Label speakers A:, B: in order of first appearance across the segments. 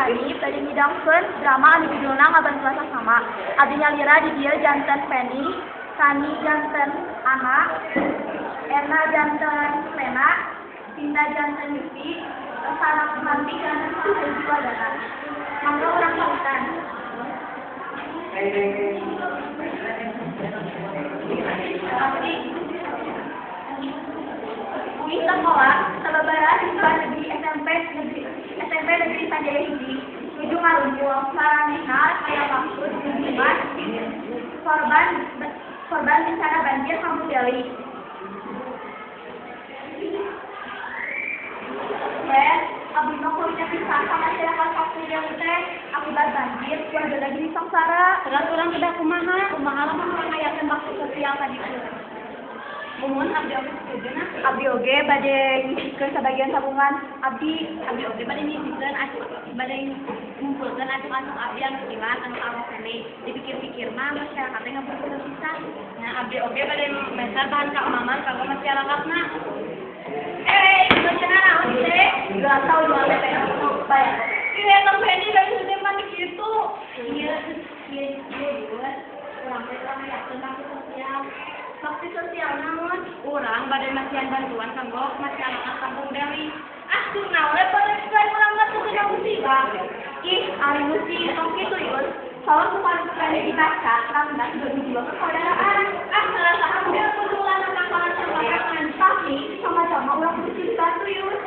A: Sani bade nyidamkeun drama anu judulna Ngabantuan Sasama. Abdi nyalira di dieu janten Feni, Sani janten Ana, Erna janten Lena, Cinta janten Yupi, sareng Santi janten Sang Wadana. Mangga urang kawitan. Abdi uih sakola sababaraha siswa negeri SMP Negeri Sanjaya Hiji nuju ngarumpul saranehna aya maksud kunjungan korban korban bencana banjir Kampung Deli. Wes, abdi mah karunya pisan ka masyarakat Kampung Deli teh akibat banjir warga lagi sangsara.
B: Terus urang kedah kumaha? Kumaha lamun urang ngayakeun bakti sosial tadi teh? Mumun abdi oge setuju nah.
A: Abdi oge bade nyisihkeun sabagian tabungan abdi.
B: Abdi oge bade nyisihkeun asup bade ngumpulkeun asup-asup abdi anu kilat anu awak keneh. Dipikir-pikir mah masyarakat teh ngabutuhkeun pisan. Nah, abdi oge bade meser bahan keamanan kanggo masyarakatna.
A: Eh, cenah naon teh? Geus tau jual teh bayar.
B: Ih, eta Feni dari teh mah kitu. Iya, iya, iya. Urang teh urang ngayakeun bakti sosial. Bakti sosial naon? Urang bade masihan bantuan kanggo masyarakat Kampung Deli.
A: Ah, kunaon we pada lain urang mah teu kena musibah. Ih, ari musibah tong kitu yun. Saur ku paling dibaca karena bagi jiwa persaudaraan. Ah, salah saha mobil kudu ulah nakalan saparangan. Tapi sama-sama urang kudu dibantu yun.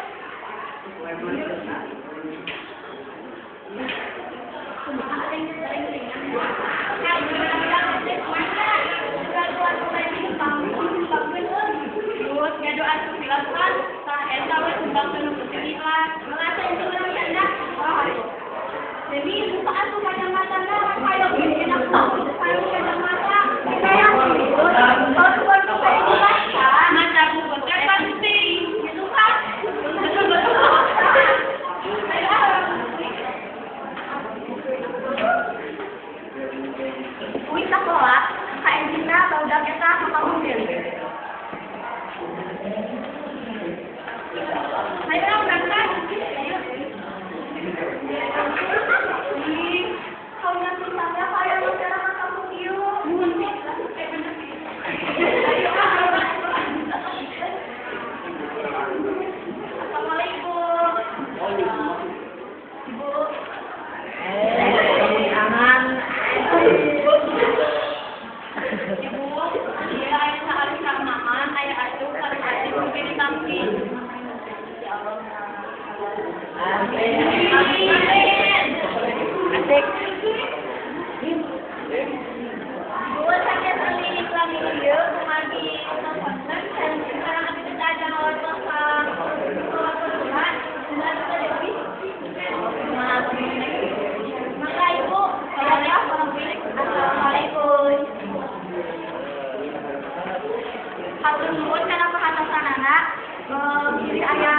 B: Kumaha teh sering-seringan. Nah, urang teh kumaha? Bantuan mulai disumbangkeun euy. Terus gaduh asup dilakukan, tah eta we sumbangkeun nu penting ikhlas. Melasa itu urang candak.
A: Oh, Demi buka atuh kacamatana kayak gini enak sarung kacamata. Kayak gitu. Kalau bukan kayak dibaca,
B: Maca buku teh penting.
A: gitu kan.
B: Betul betul.
A: Ayo ah. Uih sakola, ka enjingna barudak eta ka Kampung Deli.
B: Ayo urang berangkat. Ayo.
A: Ih, kaunya pisannya kayak masyarakat kampung ieu.
B: Muhun teh bener.
A: Ayo ah. Assalamualaikum. Ibu.
C: Aman.
B: Ibu, ieu aya saalis keamanan, aya asup sareng acik mungkin ditampi.
A: Ya Allah.
C: Amin.
B: Amin.
C: Asik.
A: Bu, sakieu beli kami ieu kumargi konten sekarang abdi teh aja ngawartos ka sekolah Cuma teh deui. Mangga Ibu, Assalamualaikum. Hatur nuhun kana perhatosanana, bilih aya